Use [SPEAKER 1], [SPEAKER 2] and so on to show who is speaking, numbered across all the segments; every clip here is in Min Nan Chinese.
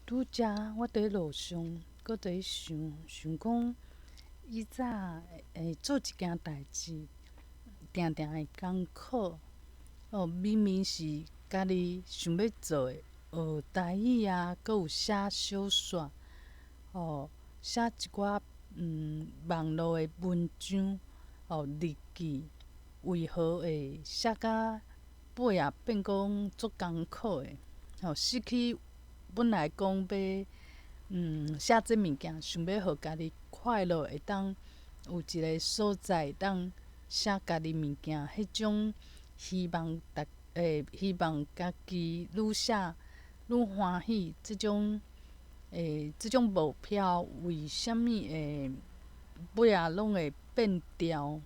[SPEAKER 1] 拄才我佇路上，閣佇咧想，想講以早會做一件代誌，定定會艱苦。哦，明明是家己想欲做的，學台語啊，閣有寫小說，哦，寫一寡網路的文章，哦，日記，為何會寫甲尾仔變講足艱苦的？吼，失去本來講欲寫這物件，想欲予家己快樂，會當有一个所在會當寫家己物件，彼種希望逐欸希望家己愈寫愈歡喜，這種目標為啥物會尾仔攏會變調？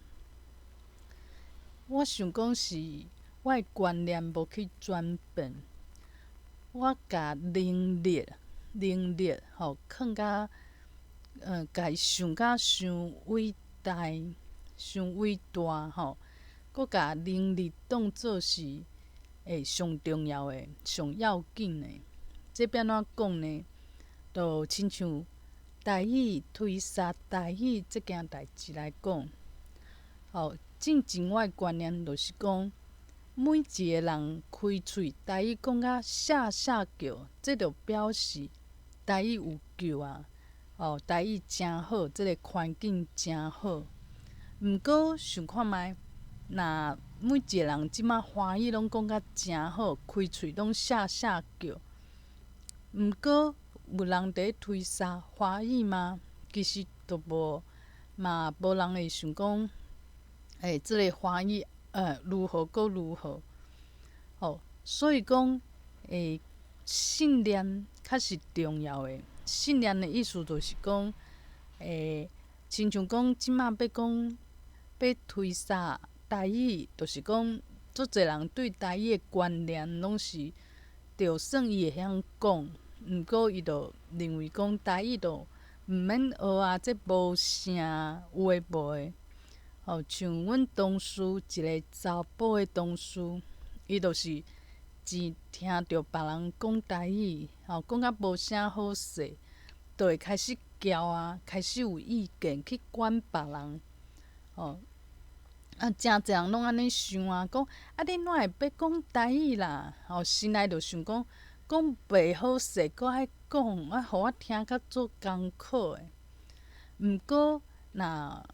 [SPEAKER 1] 我想講是我的觀念無去轉變，我共能力吼囥甲共伊想甲傷偉大、傷偉大吼，閣共能力當做是上重要的、上要緊的。這欲按怎講呢？就親像台語推捒台語這件代誌來講，吼，進前我的觀念就是講，每一个人開喙台語講甲謝謝叫，這就表示台語有救啊！哦，台語誠好，這个環境誠好。毋過想看覓，若每一个人這馬歡喜攏講甲誠好，開喙攏謝謝叫，毋過有人佇咧推捒華語嗎？其實都無，嘛無人會想講，欸，這个華語如何閣如何？吼，所以講，信念較是重要的。信念的意思就是講，親像講這馬欲講欲推捒台語，就是講足濟人對台語的觀念攏是，就算伊會曉講，毋過伊就認為講台語就毋免學啊，這無啥有的無的。吼，像阮同事一个查埔的同事，伊就是一聽著別人講台語，吼，講甲無啥好勢，就會開始撬啊，開始有意見去管別人，吼。啊，誠濟人攏按呢想啊，講啊，你哪會欲講台語啦？吼，心內就想講，講袂好勢，閣愛講，啊，予我聽甲足艱苦的。毋過，若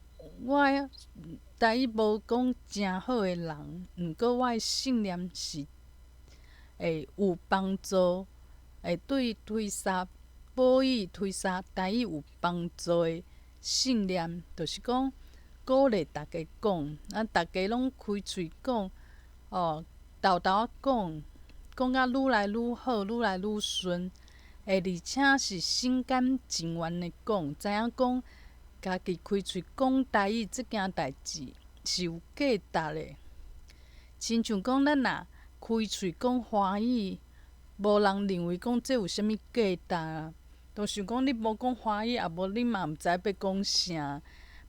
[SPEAKER 1] 我台語無講誠好的人，毋過我的信念是會有幫助，會對推捒母語、推捒台語有幫助的信念，就是講鼓勵逐家講，啊，逐家攏開喙講，哦，沓沓仔講，講甲愈來愈好，愈來愈順，而且是心甘情願的講，知影講家己開喙講台語這件代誌是有價值的。親像講咱若開喙講華語，無人認為講這有啥物價值啊？都想講你無講華語，啊無你嘛毋知欲講啥，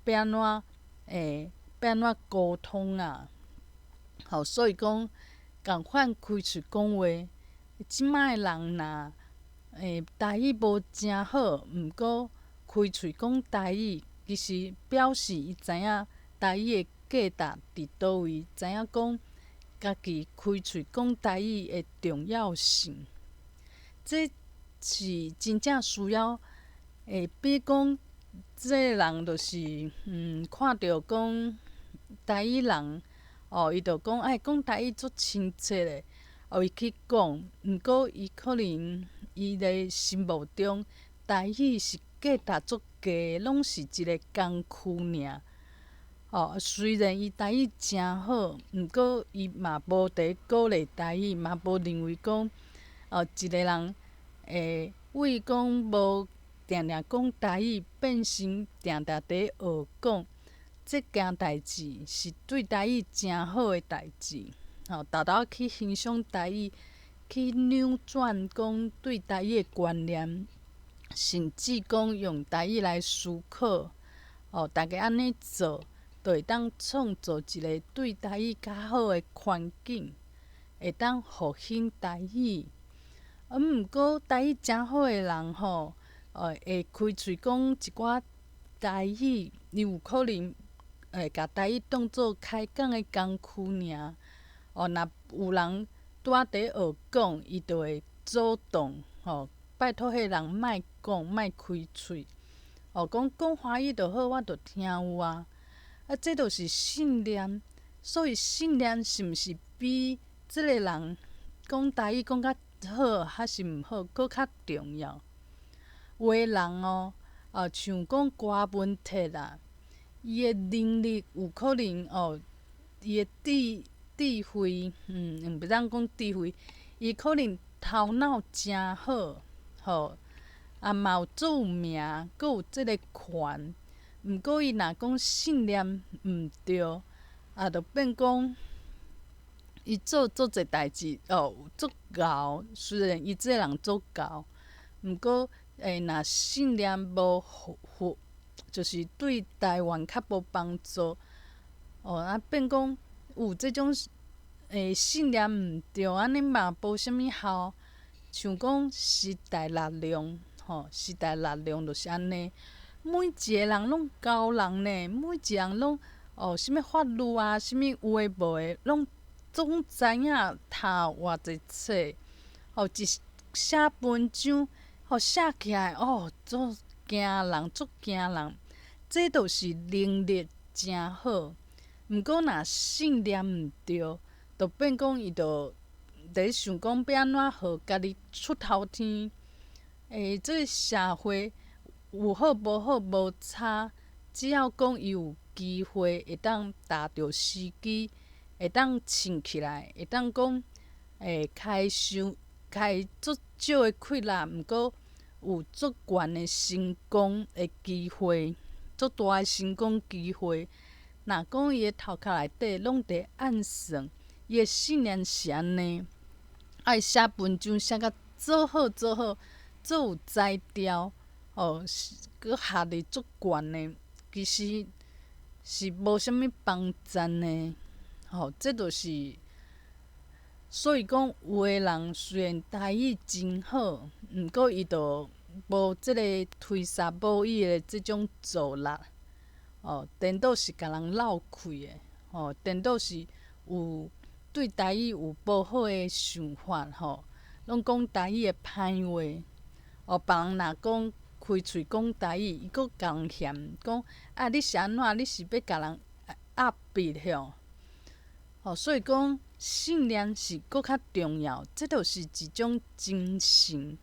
[SPEAKER 1] 欲按怎欲按怎溝通啊？吼，所以講仝款開喙講話，這擺的人若台語無誠好，毋過開喙講台語，其實表示伊知影台語的價值佇佗位，知影講家己開喙講台語的重要性。這是真正需要，比如講，這个人就是看著講台語人，哦，伊就講哎，講台語足親切的，哦，伊去講，毋過伊可能伊的心目中台語是價值足低，攏是一个工具爾。哦，雖然伊台語誠好，毋過伊嘛無佇鼓勵台語，嘛無認為講，哦，一个人會為講無定定講台語，變成定定佇學講，這件代誌是對台語誠好的代誌。吼，沓沓去欣賞台語，去扭轉講對台語的觀念，甚至講用台語來思考，哦，逐家按呢做，就會當創造一个對台語較好的環境，會當復興台語。啊，毋過台語誠好的人吼，會開喙講一寡台語，伊有可能會共台語當做開講的工具爾。哦，若有人拄仔佇學講，伊就會主動吼，拜託彼個人莫講，莫開喙。哦，講講華語就好，我就聽有啊。啊，這就是信念，所以信念是毋是比這个人講台語講較好，還是毋好，閣較重要？有的人哦，啊，像講柯文哲啦，伊的能力有可能哦，伊的智慧，毋當講智慧，伊可能頭腦誠好，吼，啊嘛有足有名，閣有這个權。毋過伊若講信念毋對，啊，就變講伊做足濟代誌哦，足𠢕。雖然伊這个人足𠢕，毋過若信念無符，就是對台灣較無幫助，哦，啊變講有這種信念毋對，按呢嘛無啥物效。像講時代力量，吼，時代力量就是按呢。每一个人攏𠢕人呢，每一個人攏哦，啥物法律啊，啥物有的無的，攏總知影讀偌濟冊，哦，一寫文章，吼寫起來哦，足驚人，足驚人。這就是能力誠好，毋過若信念毋對，就變講伊就佇咧想講欲按怎予家己出頭天。這个社會有好無好無差，只要講伊有機會會當踏著時機，會當穿起來，會當講開傷開足少的氣力，毋過有足懸的成功的機會，足大的成功機會。若講伊的頭殼內底攏佇按算，伊的信念是按呢，啊伊寫文章寫甲足好足好，足有才調。哦，閣學歷足懸的，其實是無啥物幫贊的，吼，這就是所以講，有的人雖然台語真好，毋過伊就無這個推捒母語的這種助力，哦，顛倒是共人鬧氣的，吼，顛倒是有對台語有無好的想法，吼，攏講台語的歹話，哦，別人若講開喙講台語，伊閣共人嫌講啊！你是按怎？你是欲共人壓迫吼？吼，所以講信念是閣較重要，這就是一種精神。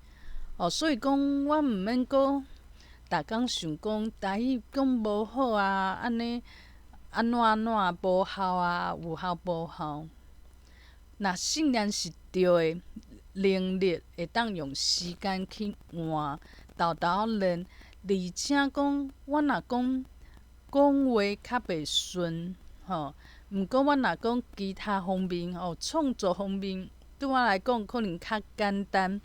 [SPEAKER 1] 哦，所以講我毋免閣逐工想講台語講無好啊，按呢按怎按怎無效啊，有效無效？若信念是對的，能力會當用時間去換。沓沓仔練，而且講我若講講話較袂順，吼，毋過我若講其他方面哦，創作方面對我來講可能較簡單，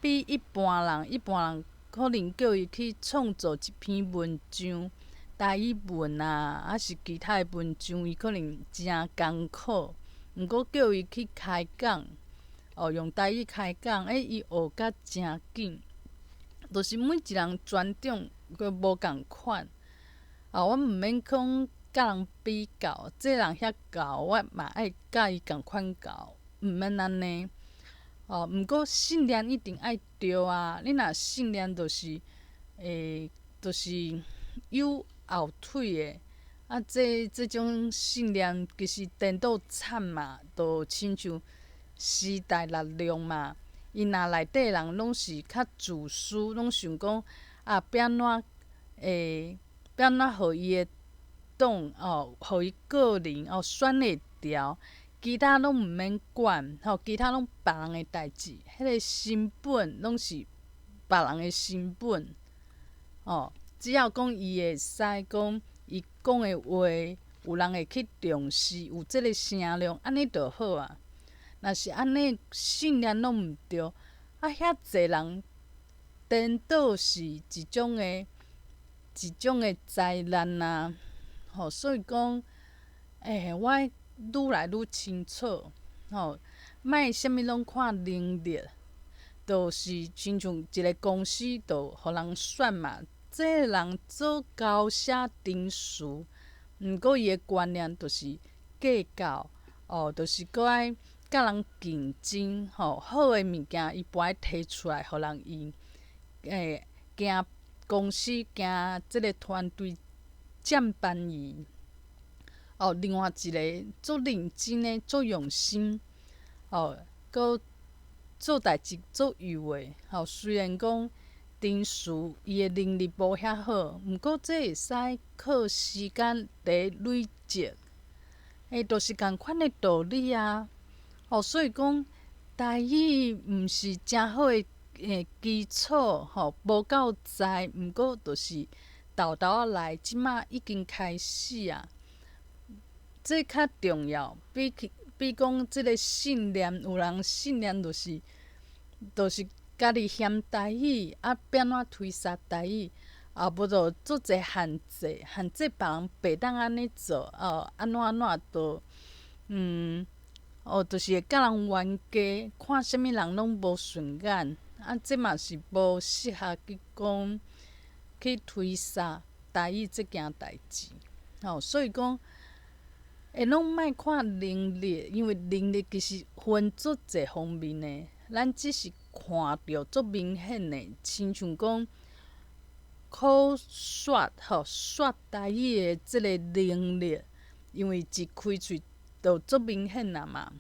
[SPEAKER 1] 比一般人，一般人可能叫伊去創作一篇文章，台語文啊，抑是其他的文章，伊可能誠艱苦。毋過叫伊去開講，哦，用台語開講，伊學甲誠緊。就是每一人專長閣無仝款，啊，我毋免講佮人比較，這人遐𠢕，我嘛愛佮伊仝款𠢕，毋免按呢。哦，毋過信念一定愛對啊！你若信念就是，就是有後腿的，啊，這種信念其實顛倒慘嘛，就親像時代力量嘛。伊若內底人攏是較自私，攏想講啊，欲按怎欲按怎予伊的黨哦，予伊個人哦選會著，其他攏毋免管，吼，其他攏別人的代誌，彼個成本攏是別人的成本，哦，只要講伊會使講伊講的話，有人會去重視，有這个聲量，按呢就好啊。若是按呢信念攏毋對，啊遐濟人顛倒是一種的災難啊！吼，所以講，我愈來愈清楚，吼，莫啥物攏看能力，就是親像一个公司，就予人選嘛。這个人做厚寫陳詞，毋過伊的觀念就是計較，哦，就是閣愛佮人競爭，吼，好的物件伊無愛提出來予人用，驚公司驚這个團隊佔便宜。哦，另外一个足認真的、足用心，哦，閣做代誌足幼的，吼，雖然講陳詞伊的能力無遐好，毋過這會使靠時間佇累積，就是仝款的道理啊。哦，所以講台語毋是誠好的基礎，吼，無夠知，毋過就是沓沓仔來，這馬已經開始啊。這較重要，比起比講這个信念，有人信念就是家己嫌台語，啊，欲按怎推捒台語，啊，無就足濟限制，限制別人袂當按呢做，哦，按怎按怎就，哦，就是會佮人冤家，看啥物人攏無順眼，啊，這嘛是無適合去講去推捒台語這件代誌，吼，所以講。攏莫看能力，因為能力其實分足濟方面的，咱只是看著足明顯的，親像講口說吼說台語的這个能力，因為一開喙就足明顯啊嘛。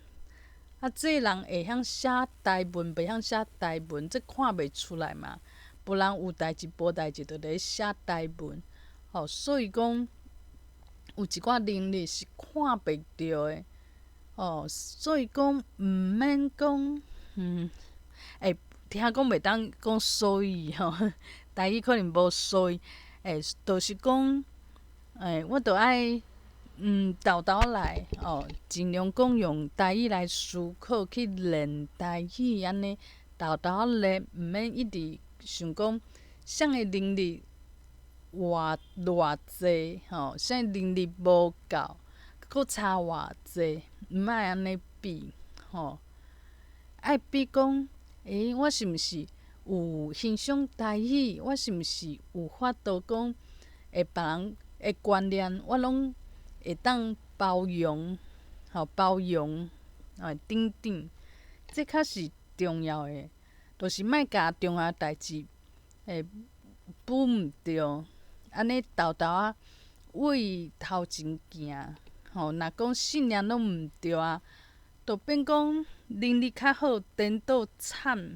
[SPEAKER 1] 啊，這个人會曉寫台文，袂曉寫台文，這看袂出來嘛。無人有代誌無代誌就佇咧寫台文，吼，所以講。有一寡能力是看袂著的，哦，所以講毋免講，聽講袂當講所以吼，台語可能無所以，就是講，我著愛，沓沓來，哦，盡量講用台語來思考去練台語按呢，沓沓練，毋免一直想講啥个能力。偌偌濟吼，啥能力無夠，閣差偌濟，毋愛按呢比吼。愛比講，我是毋是有欣賞台語？我是毋是有法度講會別人的觀念，我攏會當包容，吼包容，啊等等，這較是重要的，就是莫共重要代誌補毋著。按呢沓沓仔為頭前行，吼，若講信念攏毋對啊，就變講能力較好，顛倒慘。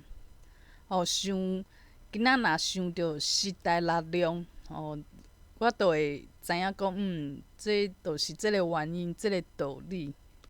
[SPEAKER 1] 吼，想今仔若想著時代力量，吼，我就會知影講，這就是這个原因，這个道理。